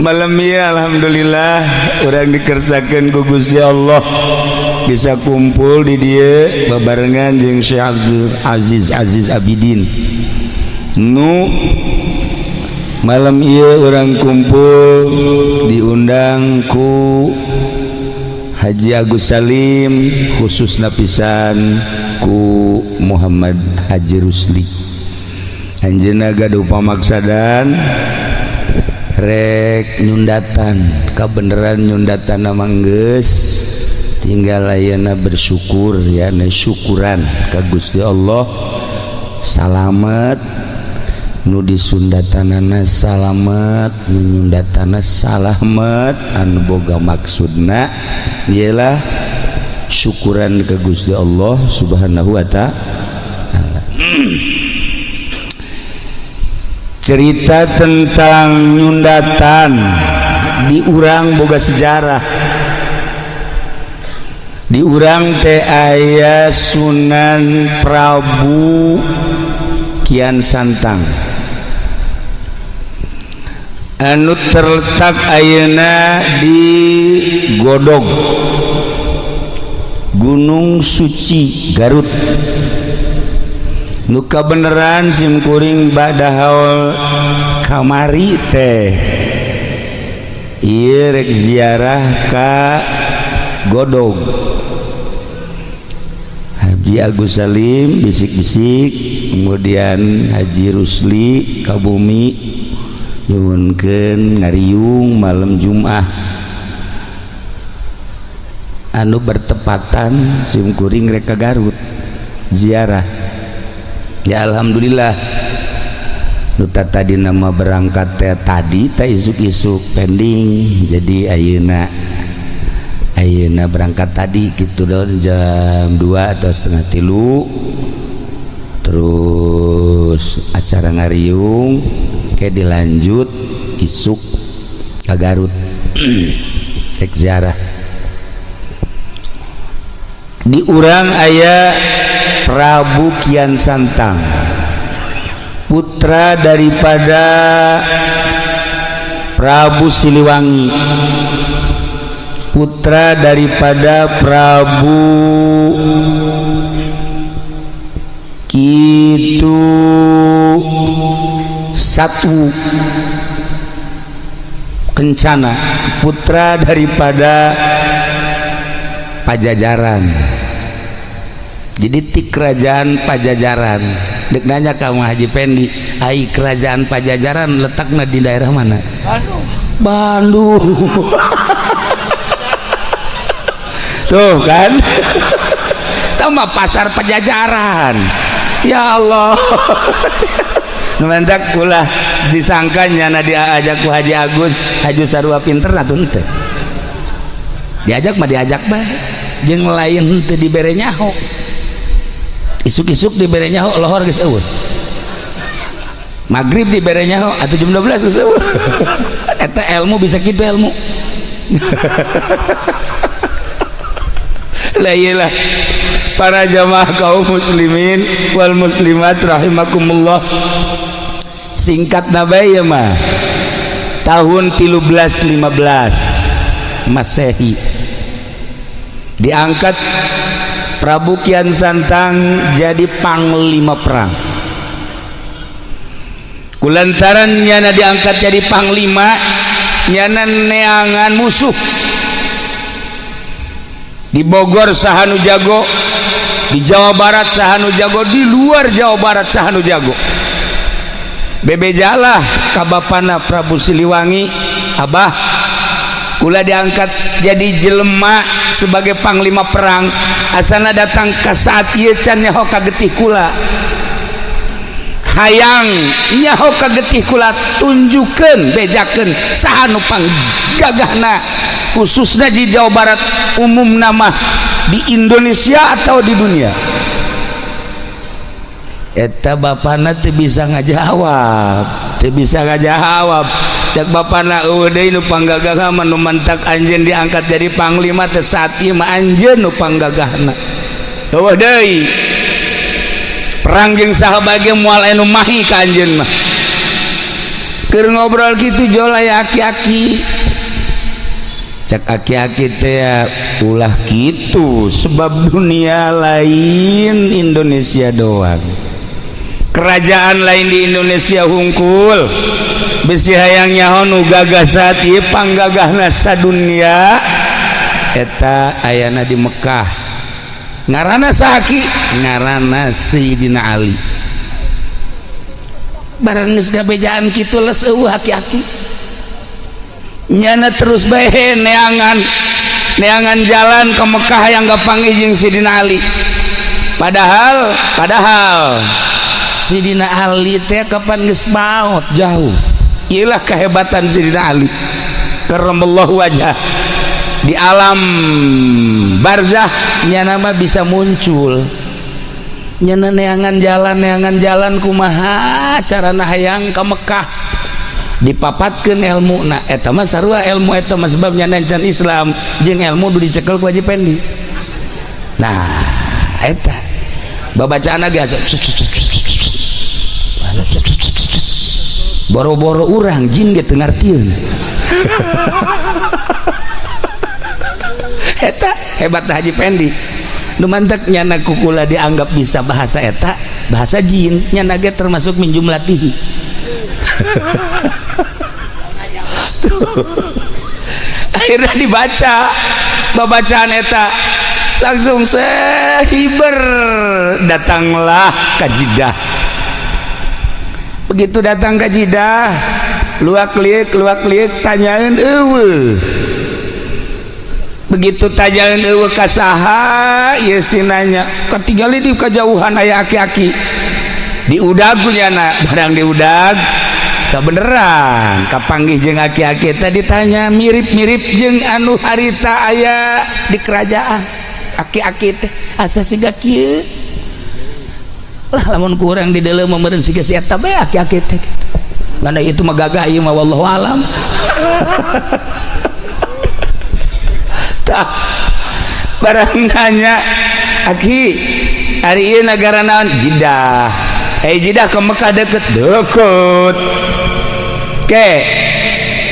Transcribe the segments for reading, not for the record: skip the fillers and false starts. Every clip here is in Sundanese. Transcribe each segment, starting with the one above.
Malam ya, alhamdulillah urang dikersakeun ku Gusti Allah bisa kumpul di dieu babarengan jeung Syekh Abdul Aziz Aziz Abidin. Nu malam ieu urang kumpul diundang ku Haji Agus Salim, khusus napisan ku Muhammad Haji Rusli. Anjeunna gaduh pamaksadan rek nyundatan. Kabeneran nyundatan nama geus tinggal ayeuna bersyukur ya, syukuran ka Gusti Allah salamet, nu disundatanana salamet, nu nyundatana salamet. Anu boga maksudna ialah syukuran ke Gusti Allah Subhanahu wa Ta'ala. Cerita tentang nyundatan di urang boga sejarah. Di urang teh aya Sunan Prabu Kian Santang anu terletak ayeuna di Godog, Gunung Suci, Garut. Nu kabeneran sim kuring bada haul kamari teh ieu rek ziarah ka Godog. Haji Agus Salim bisik-bisik, kemudian Haji Rusli ka bumi nyuhunkeun ngariung malam Jumat anu bertepatan sim kuring rek ka Garut ziarah. Ya, alhamdulillah, nu tadi nama berangkat teh tadi teh isuk-isuk pending, jadi ayeuna ayeuna berangkat tadi gitu don jam 2 atau 2.30, terus acara ngariung kayak dilanjut isuk ke Garut rek ziarah. Di urang aya Prabu Kian Santang, putra daripada Prabu Siliwangi, putra daripada Prabu Kitu Satu Kencana, putra daripada Pajajaran. Jadi ti kerajaan Pajajaran. Dek nanya kamu Haji Pendi, ai kerajaan Pajajaran letaknya di daerah mana? Bandung. Bandung. Tuh kan, tambah pasar Pajajaran. Ya Allah, mentak ulah disangka nyana diajak ku Haji Agus Haji sarua pinter atuh henteu. Diajak mah diajak bae, jeung lain henteu dibere nyaho. Isuk-isuk dibere nyaho, lohor geus eueuh. Maghrib dibere nyaho atau jam 12 geus eueuh. Eta ilmu bisa kitu ilmu lah. Iyalah, para jamaah kaum muslimin wal muslimat rahimakumullah, singkat nabai ya mah tahun 1315 Masehi diangkat Prabu Kian Santang jadi panglima perang. Kulantaran nyana diangkat jadi panglima, nyana neangan musuh di Bogor saha nu jago, di Jawa Barat saha nu jago, di luar Jawa Barat saha nu jago. Bebejalah ka bapana Prabu Siliwangi, "Abah, kula diangkat jadi jelema sebagai panglima perang, asana datang ke saat ieu can nyaho ka getih kula. Hayang nyaho ka getih kula, tunjukkeun, bejakeun saha nu panggagahna, khususnya di Jawa Barat, umum nama di Indonesia atau di dunia." Eta bapana teu bisa ngajawab, teu bisa ngajawab. Cek bapana, "Eueuh deui nu panggagah mah. Nu mantak anjeun diangkat jadi panglima teh saat ieu mah anjeun nu panggagahna. Eueuh deui, perang jeung saha bage moal anu mahi ka anjeun mah." Keur ngobrol kitu jol aya aki-aki. Cek aki-aki teh ulah kitu sebab dunia lain Indonesia doang. Kerajaan lain di Indonesia hungkul. Bisi hayang nyaho nu gagah saat ieu panggagahna sadunia eta ayana di Mekah. Ngaranna saha ki? Ngaranna Sayyidina Ali. Barang geus gabejaan kitu les eueuh aki-aki. Nyana terus bae neangan neangan jalan ke Mekah yang kapanggih jeung Sidina Ali. Padahal padahal Sidina Ali teh kapan geus maot jauh. Iyalah kehebatan Sidina Ali. Karramallahu wajah. Di alam barzah nyana mah bisa muncul. Nyana neangan jalan kumaha carana hayang ka Mekah. Dipapatkeun ilmu na eta mah sarua ilmu eta mah sebab nyana can Islam jeung ilmu du dicekel ku Haji Pendi. Nah, eta babacaan ge boro-boro urang jin ge teu ngartieun. Eta hebat Haji Pendi. Nu mantak nyana kukula dianggap bisa bahasa eta, bahasa jin, nyana ge termasuk min jumlatihi. Akhirnya dibaca babacaan eta langsung sehiber datanglah ke Jeddah. Begitu datang ke Jeddah, luak liuk tanyain eueuh. Begitu tanyain eueuh ka saha ieu si nanya, katingali di kajauhan aya aki-aki. Diudag ku nyana, barang diudag kebeneran kapanggih jeung aki-aki tadi tanya mirip-mirip jeung anu harita aya di kerajaan. Aki-aki teh asa siga kieu lah, lamun kurang di dalam meureun siga si eta bae aki-aki teh kitu. Ngan itu mah gagah ieu mah wallahu alam. Tah barang nanya aki ari ieu nagara naon? Jeddah. Jeddah ke Mekah deket deket. Ke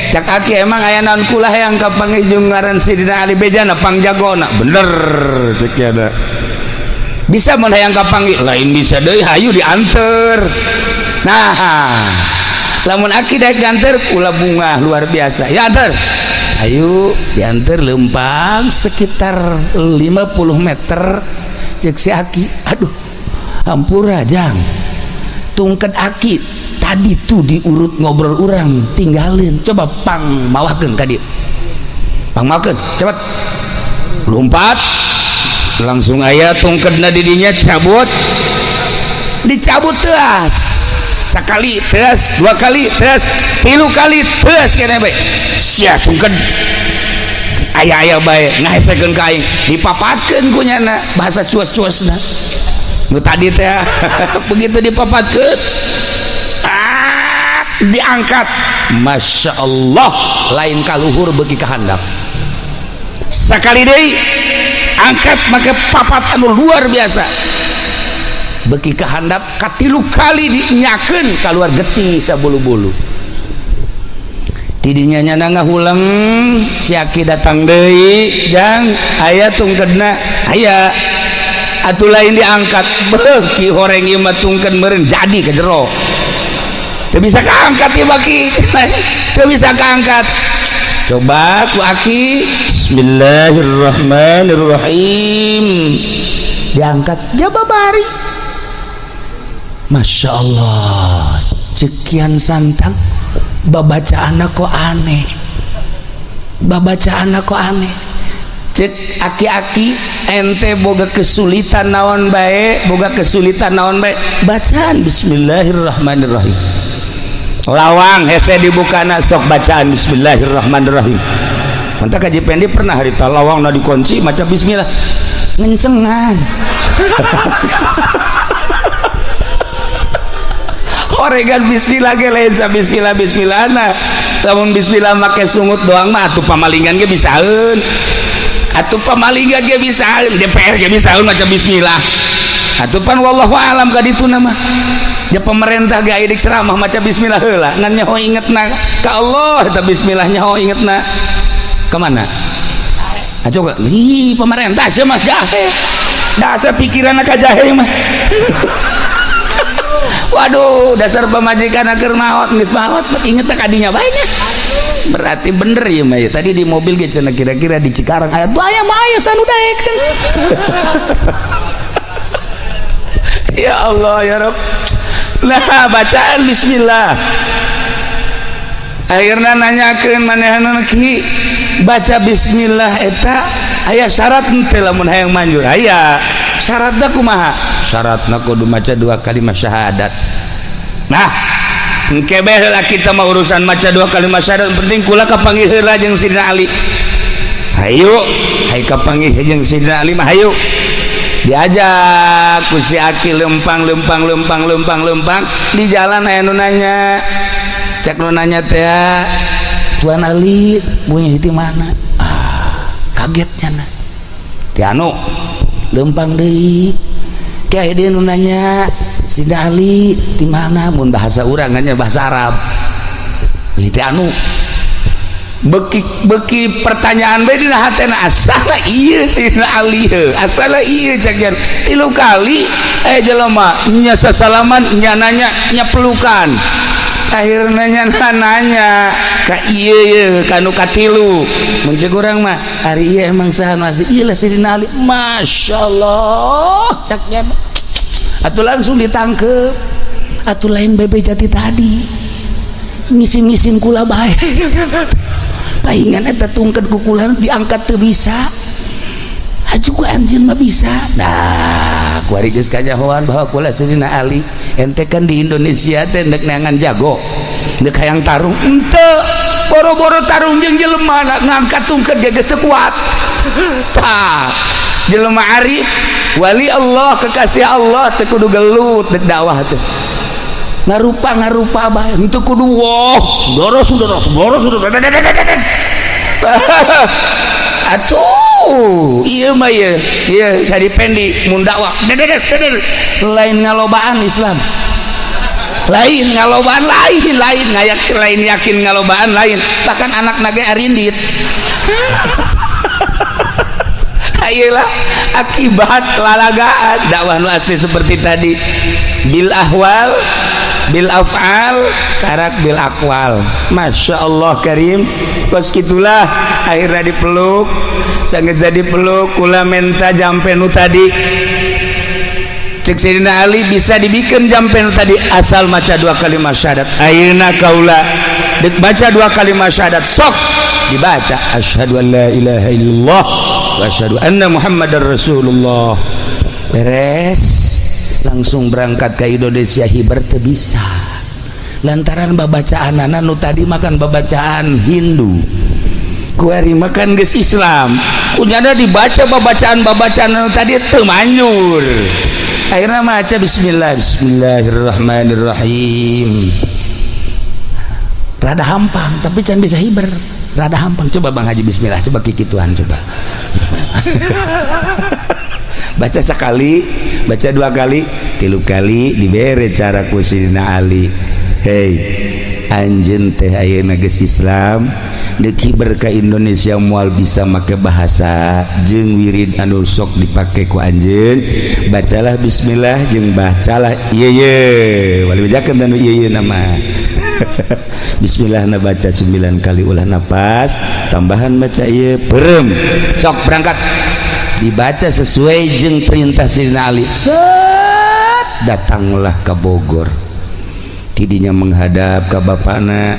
cak aki emang aya naon kula hayang ka pangijung ngaran Sidina Ali bejana pangjagona. Bener cek ada. Bisa mun hayang ka panggih lain bisa deui hayu dianter. Nah, lamun aki daek nganter kula bunga luar biasa. Ya anter. Ayo dianter lempang sekitar 50 meter cek si aki. Aduh, hampura jang. Tungket aki tadi tuh diurut ngobrol orang tinggalin, coba pang mawakeun ka dieu, pang mawakeun cepet lompat langsung aya tungketna didinya cabut, dicabut teas sekali teas, dua kali teas, tilu kali teas kene bae sia tungket aya-aya bae ngahesekeun ka aing dipapatkeun ku nyana bahasa cuas-cuasna nu tadi teh. Begitu dipapatkeun diangkat, Masya Allah lain kaluhur beuki ka handap sakali deui angkat make papat anu luar biasa beuki ka handap katilu kali dinyakeun kaluar getih sabulu-bulu. Tidinya nyana ngahuleng si aki datang deui jang aya tungkedna aya atuh lain diangkat beuki horeng ieu mah tungkeun meureun jadi ke jero teu bisa kaangkat ieu baki teu bisa kaangkat. Coba ku aki bismillahirrahmanirrahim diangkat jababari. Masya Allah cekian santang babacaan kok aneh, babacaan kok aneh. Cek aki-aki ente boga kesulitan naon bae, boga kesulitan naon bae, bacaan bismillahirrahmanirrahim. Lawang hese dibukana sok bacaan bismillahirrahmanirrahim. Mantap Haji Pendi pernah harita lawang na dikunci maca bismillah ngencengan. Oregan bismillah ge lain sa bismillah bismillahna. Lamun bismillah make sungut doang mah atuh pamalingan ge bisaeun. Atuh pamalingan ge bisaeun, DPR ge bisaeun maca bismillah. Atuh pan wallahu alam ka ditu mah. Ya pemerintah ge aya ceramah maca bismillah heula, ngan nyaho ingetna ka Allah eta bismillah, nyaho ingetna kemana? Ah, coba, ih, pemerintah sih mah jahe. Dasar pikiran ka jahe mah. Waduh, dasar pamajikan keur maot, geus maot, inget ka dinya bae nya. Berarti bener ya mah ya. Tadi di mobil ge cenah kira-kira di Cikarang aya tuh, aya mah aya sanu daekeun. Ya Allah ya Rabb. Nah, bacaan bismillah. Akhirnya nanyakeun manehna, "Ki, baca bismillah eta aya syarat henteu lamun hayang manjur?" "Aya." "Syaratna kumaha?" "Syaratna kudu maca dua kalimat syahadat." Nah, engke bae heula kita mah urusan maca dua kalimat syahadat, penting kula kapanggih heula jeung Sidina Ali. Hayu, hayu kapanggih jeung Sidina Ali mah hayu. Diajak ku si Aki lempang lempang lempang lempang lempang, di jalan aya nu nanya. Cek nu nanya teh, "Tuan Ali bunyi di mana?" Ah, kagetnya na. Ti anu lempang deui. Kayak dia nu nanya, "Sidina Ali di mana?" Mun bahasa urang nya bahasa Arab. Ti anu beki beki pertanyaan bae dina hatena, asala ieu Sidina Ali heuh, asala ieu cek. Tilu kali eh jelema nya sasalaman, nya nanya, nya pelukan. Akhirnya nya nanya ka ieu ye kanu katilu, mun cek urang mah, "Ari ieu emang saha masih ieu lah Sidina Ali?" Masyaallah, cek nya. Atuh langsung ditangkep atuh, lain bebe jati tadi ngisin-ngisin kula bae. Paingan eta tungket kukulan diangkat teu bisa. Aju ku anjeun mah bisa. Nah, kuari geus kanyahoan bahwa kula Sidina Ali. Ente kan di Indonesia teh ndek neangan jago, ndek hayang tarung ente, boro-boro tarung jeung jelema, ngangkat tungket ge geus teu kuat. Tah, jelema arif, wali Allah, kekasih Allah teh kudu gelut dek dakwah teh. Ngarupa ngarupa bae, henteu kudu woh, saudara saudara saudara saudara. Atuh ieu mah ieu ieu jadi pendi mun dakwah lain ngalobaan Islam, lain ngalobaan, lain lain ngayak, lain yakin ngalobaan, lain bahkan anak nage arindit. Ayolah, akibat lalagaan dakwah nu asli seperti tadi, bil ahwal, bil af'al, karak bil aqwal. Masya Allah karim. Kos gitulah akhirnya dipeluk, sangat jadi peluk, "Kula menta jampe nu tadi." Cek Sayyidina Ali, "Bisa dibikin jampe nu tadi asal maca dua kalimat syahadat. Ayeuna kaula dek baca dua kalimat syahadat." Sok dibaca, asyhadu an la ilaha illallah wa asyhadu anna muhammadar rasulullah. Beres, langsung berangkat ke Indonesia. Hiber teu bisa lantaran babacaan nu tadi makan babacaan Hindu, kuari makan geus Islam, kunyana dibaca babacaan-babacaan nu tadi teu manjur. Akhirnya maca bismillah, bismillahirrahmanirrahim, rada hampang tapi can bisa hiber, rada hampang. Coba Bang Haji bismillah, coba kikituan, coba baca sekali, baca dua kali, tilu kali, dibere cara ku Sidina Ali, "Hei, anjeun teh ayeuna geus Islam, deuk hiber ka Indonesia moal bisa make bahasa jeung wirid anu sok dipake ku anjeun. Bacalah bismillah jeung bacalah ieu ye wali bejakeun anu ieu ye nama bismillah na baca 9 kali ulah napas tambahan, baca ieu perem, sok berangkat." Dibaca sesuai jeung perintah Sidina Ali. Set, datanglah ke Bogor, tidinya menghadap ke bapakna,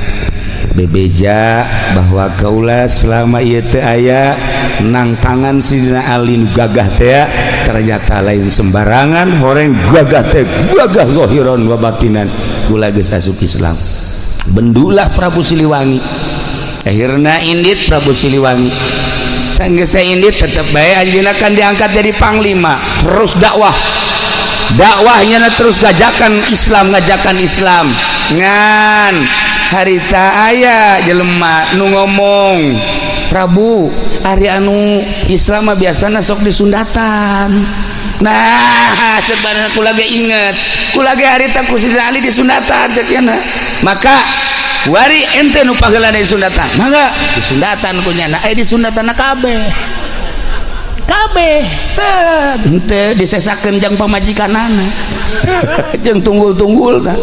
bebeja bahwa kaula selama ieu teu aya nang tangan Sidina Ali nu gagah teh, ternyata lain sembarangan horeng gagah teh, gagah zahiran wa batinan. Kula geus asup Islam. Bendulah Prabu Siliwangi. Akhirna indit Prabu Siliwangi. Sanggeus indit tetep bae anjeunna kan diangkat jadi panglima, terus dakwah, dakwahnya terus ngajakan Islam, ngajakan Islam. Ngan harita aya jelema nu ngomong Prabu, ari anu Islam mah biasana sok disundatan. Nah, sebenarnya kula ge inget, kula ge harita ku Sidina Ali disundatan cek nyana. Maka wari ente nu paheulana disundatan, mangga disundatan ku nyana. Eh, disundatan kabeh kabeh set henteu disesakeun jang pamajikanana jeung tunggul-tunggulna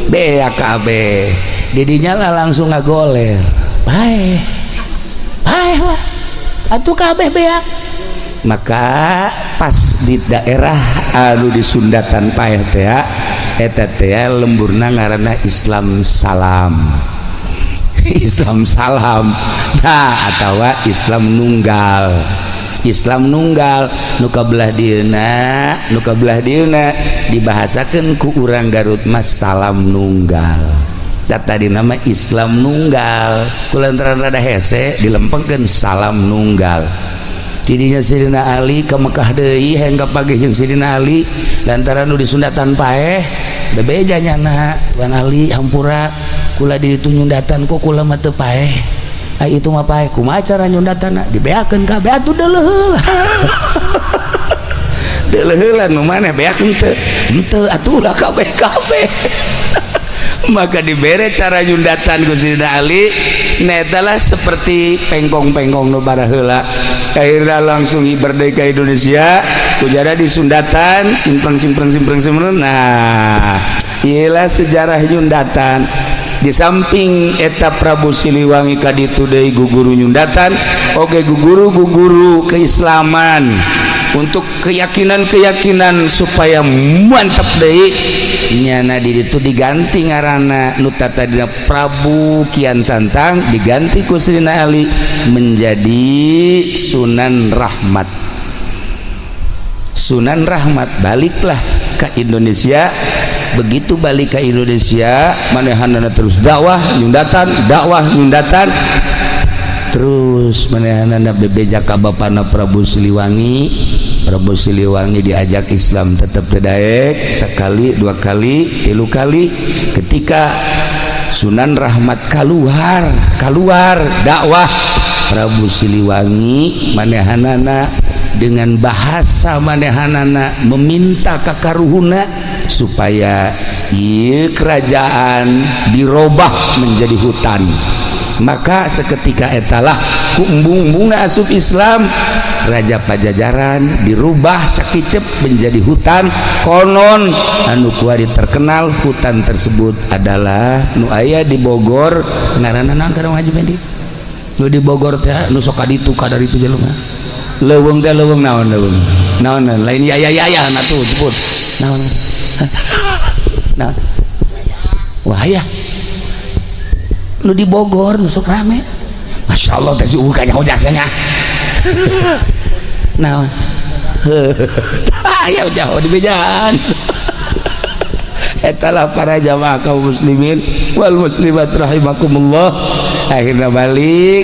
beak kabeh. Didinya lah langsung ngagoler, paeh paeh lah atuh kabeh beak. Maka pas di daerah anu disundatan paeh teh, eta teh lemburna ngaranna Islam Salam, Islam Salam. Nah, atawa Islam Nunggal, Islam Nunggal nu kabelah dieuna, nu kabelah dieuna dibahasakeun ku urang Garut mah Salam Nunggal. Tadi nama Islam Nunggal, kulantaran rada hese dilempengkeun Salam Nunggal. Tidinya Sidina Ali ke Mekah deui, hayang kapanggih jeung Sidina Ali lantaran nu disundatan paeh. Bebeja nyana, "Tuan Ali, hampura, kula di ditu nyundatan kok kula mah teu paeh." "Ai itu mah paeh." "Kumaha cara nyundatanna?" "Dibeakeun kabeh atuh." "Deuleuh heula, deuleuh heula. Nu maneh beak henteu?" "Henteu atuh lah kabeh kabeh." Maka dibere cara nyundatan ku Sidina Ali. Nah, lah seperti pengkong-pengkong nu baraheula. Akhirnya langsung merdeka Indonesia kujara disundatan simpreng simpreng simpreng simpreng. Nah, iyalah sejarah nyundatan. Di samping eta Prabu Siliwangi kaditu deui guguru nyundatan oge, guguru guguru keislaman untuk keyakinan-keyakinan supaya mantap deui. Nyana di ditu diganti ngaranna, nu tadina Prabu Kian Santang diganti ku Sidina Ali menjadi Sunan Rahmat. Sunan Rahmat baliklah ke Indonesia. Begitu balik ke Indonesia, manehanana terus dakwah nyundatan, dakwah nyundatan terus. Manehanana bebeja ka bapana Prabu Siliwangi. Prabu Siliwangi diajak Islam tetap tidak, sekali, dua kali, tilu kali. Ketika Sunan Rahmat keluar keluar dakwah, Prabu Siliwangi manehanana dengan bahasa manehanana meminta ka karuhuna supaya ieu kerajaan dirobah menjadi hutan. Maka seketika etalah ku embung-embungna asup Islam, Raja Pajajaran dirubah sakicep menjadi hutan. Konon anu kuari terkenal hutan tersebut adalah nu aya di Bogor. Ngaranna naon, Karang Haji Mendi? Nu di Bogor teh, nu sok kaditu kadar itu jelema leuweung teh, leuweung naon, leuweung naon, lain ya ya ya ya atuh jebut naon, naon. Wah ya, nu di Bogor nu sok rame. Masya Allah teh, si uka nyaho jasanya naon. Aya jauh di bejaan. Etalah para jamaah kaum muslimin wal muslimat rahimakumullah. Akhirnya balik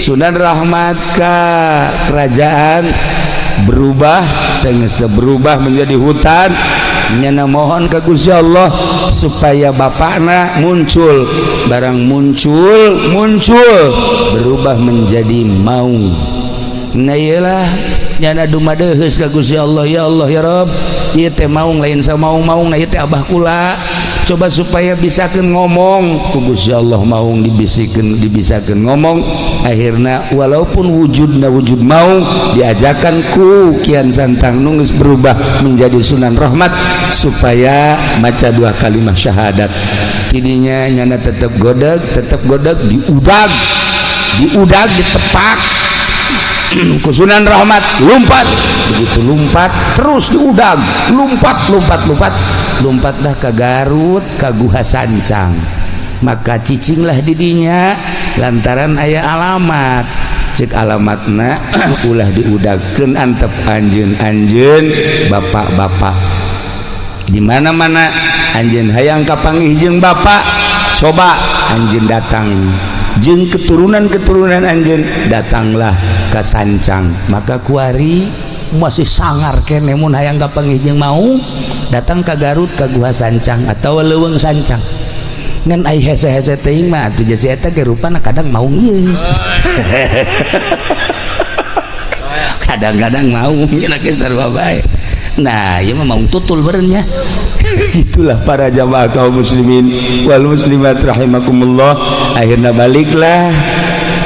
Sunan Rahmat ke kerajaan, berubah sehingga berubah menjadi hutan. Nyana mohon ke Gusti Allah supaya bapakna muncul. Barang muncul, muncul berubah menjadi maung. Nah, iyalah nyana dumadeheus ka Gusti Allah, "Ya Allah, ya Rabb, ieu teh maung lain samaung-maung, nah ieu teh abah kula. Coba supaya bisakeun ngomong." Ku Gusti Allah maung dibisikeun, dibisakeun ngomong. Akhirnya walaupun wujudna wujud maung, diajakan ku Kian Santang nu geus berubah menjadi Sunan Rahmat supaya maca dua kalimat syahadat. Tidinya nyana tetep godeg, tetep godeg, diudag, diudag, ditepak ku Sunan Rahmat, lompat. Begitu lompat terus diudag, lompat, lompat, lompat, lompatlah ke Garut, ke Guha Sancang. Maka cicinglah didinya lantaran aya alamat. Cek alamatna, "Ulah diudagkeun, antep anjeun anjeun bapak-bapak di mana-mana. Anjeun hayang kapanggih jeung bapak, coba anjeun datang jeung keturunan-keturunan anjeun, datanglah ke Sancang." Maka kuari masih sangar kene mun hayang kapanggih jeung mau datang ke Garut, ke Guha Sancang atau Leuweung Sancang. Ngan ai hese-hese teuing mah atuh jasi eta ge rupana kadang maung ieu. Kadang-kadang maung nya ge sarua bae. Nah, ieu mah maung tutul beureun nya. Itulah para jamaah kaum muslimin wal muslimat rahimakumullah. Akhirnya baliklah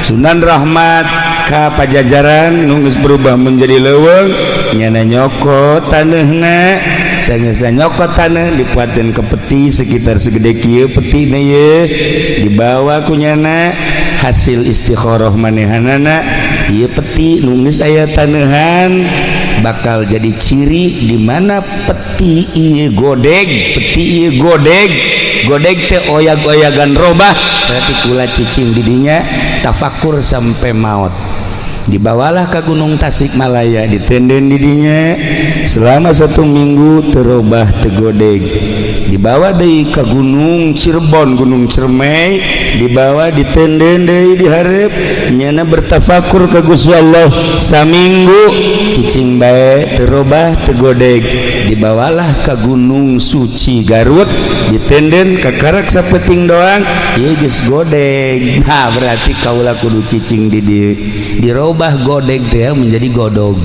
Sunan Rahmat ka Pajajaran nu geus berubah menjadi leuweung, nyana nyokot taneuhna. Sanggeusna nyokot taneuh, dipuateun ke peti sekitar segede kieu petina ye, dibawa ku nyana hasil istikharah manehanana. Ieu peti nu geus aya taneuhan bakal jadi ciri di mana peti ieu godeg, peti ieu godeg, godeg teh oyag-oyagan robah, berarti kula cicing didinya tafakur sampai maut. Dibawalah ke Gunung Tasikmalaya, ditenden didinya selama satu minggu, terobah, tegodeg. Dibawa deui ke Gunung Cirebon, Gunung Ciremai, dibawa, ditenden deui dihareup, nyana bertafakur ke Gusti Allah saminggu, cicing bae, terobah, tegodeg. Dibawalah ke Gunung Suci Garut, ditenden kakarak sapeting doang, ieu geus godeg. Nah, berarti kaula kudu cicing di dieu. Dirobah godeg teh menjadi godog.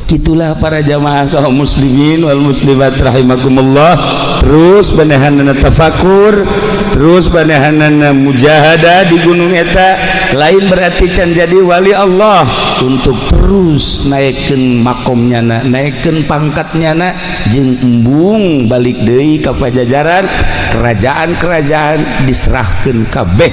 Itulah para jamaah kaum muslimin wal muslimat rahimakumullah. Terus manehanana tafakur, terus manehanana mujahadah di gunung eta. Lain berarti can jadi wali Allah, untuk terus naikkan makomnya na, naikkan pangkatnya na, jeung embung balik deui ka Pajajaran. Kerajaan-kerajaan diserahkan kabeh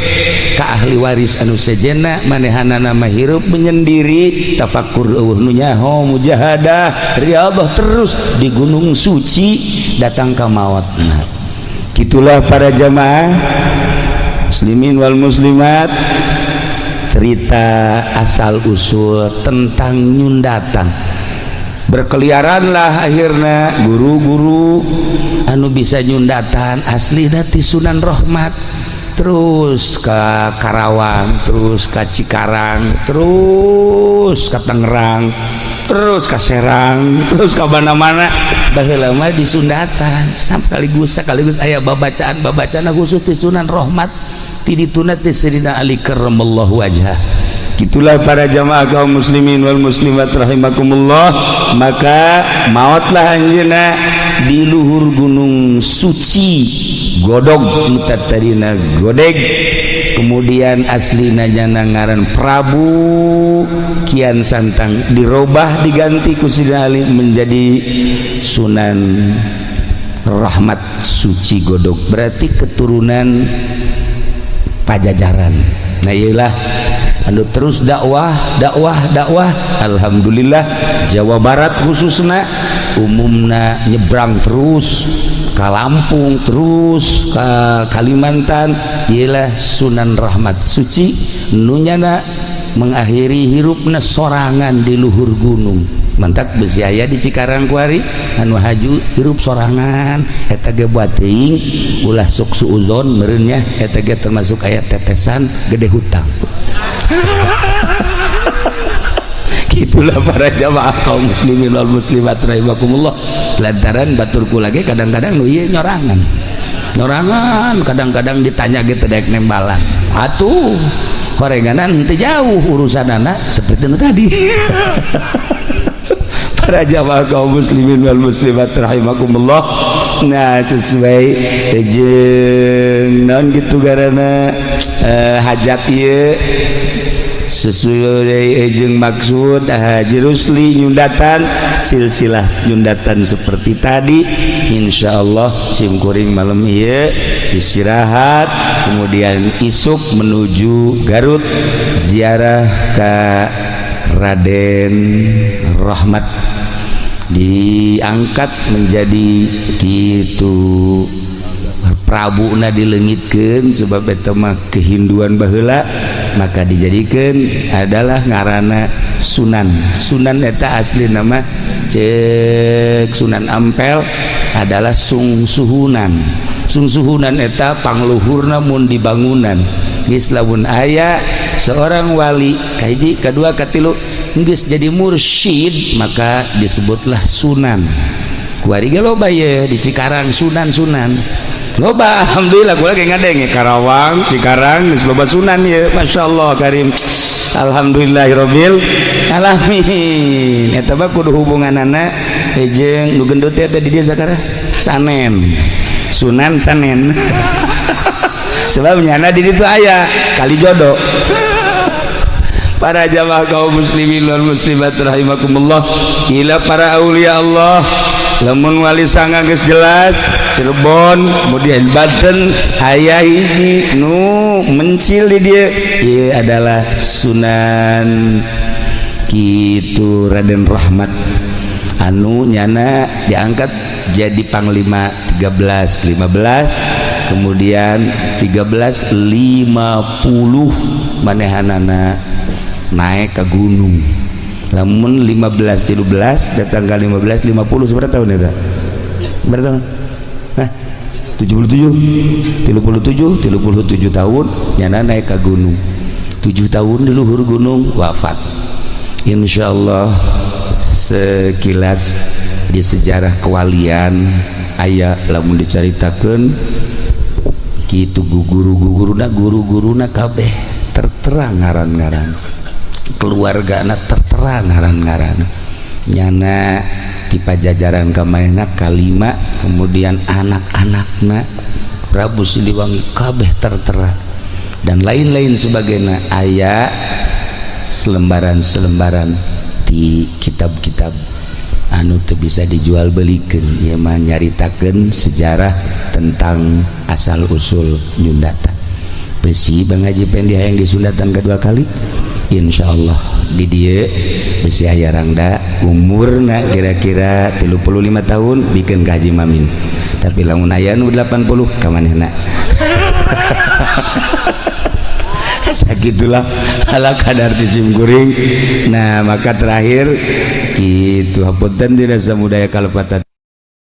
ka ahli waris anu sejenna. Manehanana mah hirup menyendiri, tafakur, euweuh nu nyaho, mujahadah, riyadhah terus di Gunung Suci datang ka maut. Nah, gitulah para jamaah muslimin wal muslimat, cerita asal usul tentang nyundatan. Berkeliaranlah akhirnya guru-guru anu bisa nyundatan asli ti Sunan Rahmat, terus ke Karawang, terus ke Cikarang, terus ke Tangerang, terus ke Serang, terus ke mana-mana. Baheula mah disundatan sekaligus sekaligus aya babacaan babacaan khusus di Sunan Rahmat, ti dituna ti Sayyidina Ali karramallahu wajhah. Itulah para jamaah kaum muslimin wal muslimat rahimakumullah. Maka mautlah anjeunna di luhur Gunung Suci Godog nu tadina godeg. Kemudian aslina nyana ngaran Prabu Kian Santang, dirobah, diganti ku Sidina Ali menjadi Sunan Rahmat Suci Godog, berarti keturunan Pajajaran. Nah, iyalah anu terus dakwah, dakwah, dakwah. Alhamdulillah, Jawa Barat khususnya, umumna nyebrang terus ke Lampung, terus ke Kalimantan. Ialah Sunan Rahmat Suci nunyana mengakhiri hirupna sorangan di luhur gunung. Mantak besi aya di Cikarang kuari anu haju hirup sorangan. Eta ge buat teuing ulah sok suuzon meureun nya, eta ge termasuk aya tetesan gede hutang. Itulah para jamaah kaum muslimin wal muslimat rahimakumullah. Lantaran baturku lagi kadang-kadang nu ieu nyorangan nyorangan, kadang-kadang ditanya gitu daek nembalan atuh horenganan teu jauh urusan anak seperti itu tadi. Para jamaah kaum muslimin wal muslimat rahimakumullah, nah, sesuai jeung naon gitu garana hajat ieu, sesuai jeung maksud Haji Rusli nyundatan, silsilah nyundatan seperti tadi. Insya Allah simkuring malam ieu istirahat, kemudian isuk menuju Garut, ziarah ke Raden Rahmat, diangkat menjadi gitu Prabu na dilengitkan, sebab eta mah kehinduan baheula, maka dijadikan adalah ngarana Sunan. Sunan eta asli nama cek Sunan Ampel adalah Sungsuhunan. Sungsuhunan eta pangluhurna mun di bangunan. Geus lamun aya seorang wali kahiji, kedua, katilu, geus jadi mursyid, maka disebutlah sunan. Kuari ge loba ye di Cikarang sunan-sunan. Loba, alhamdulillah, gua lagi ngadenge Karawang, Cikarang geus loba Sunan ya. Masya Allah karim, alhamdulillahirabbil alamin. Eta mah kudu hubunganana jeung nu gendut teh di dieu sakara Sanen, Sunan Sanen, sebab nyana di ditu aya kali jodoh. Para jamaah kaum muslimin wal muslimat rahimakumullah, ila para aulia Allah, lamun Wali Sanga geus jelas Cirebon, kemudian Banten aya hiji nu mencil di dieu, ieu adalah Sunan kitu Raden Rahmat anu nyana diangkat jadi panglima 13 15, kemudian 1350 manehanana naik ke gunung. Lamun 15 13 datang ke 15 50, seberapa tahun itu? Berapa tahun? Hah? 77, 37, 37 tahun nyana naik ke gunung, 7 tahun di luhur gunung wafat. Insya Allah sekilas di sejarah kewalian aya lamun dicaritakeun kitu, guru-guruna, guru-guruna kabeh tertera ngaran-ngaran, keluarga tertera ngaran-ngaran, nyana di Pajajaran kamanehna kalima, kemudian anak-anakna Prabu Siliwangi kabeh tertera dan lain-lain sebagainya. Aya selembaran-selembaran di kitab-kitab anu teu bisa dijual belikan ya mah, nyaritakeun sejarah tentang asal usul nyundatan besi. Bang Haji Pendi yang disundatan kedua kali, Insya Allah di dieu besi aya rangda umurna kira-kira 35 tahun bikin gaji mamin, tapi lamun aya nu 80 kamanehna. Sagitulah ala kadar ti sim kuring. Nah, maka terakhir kitu, hapunten tidak samudaya kalepatan.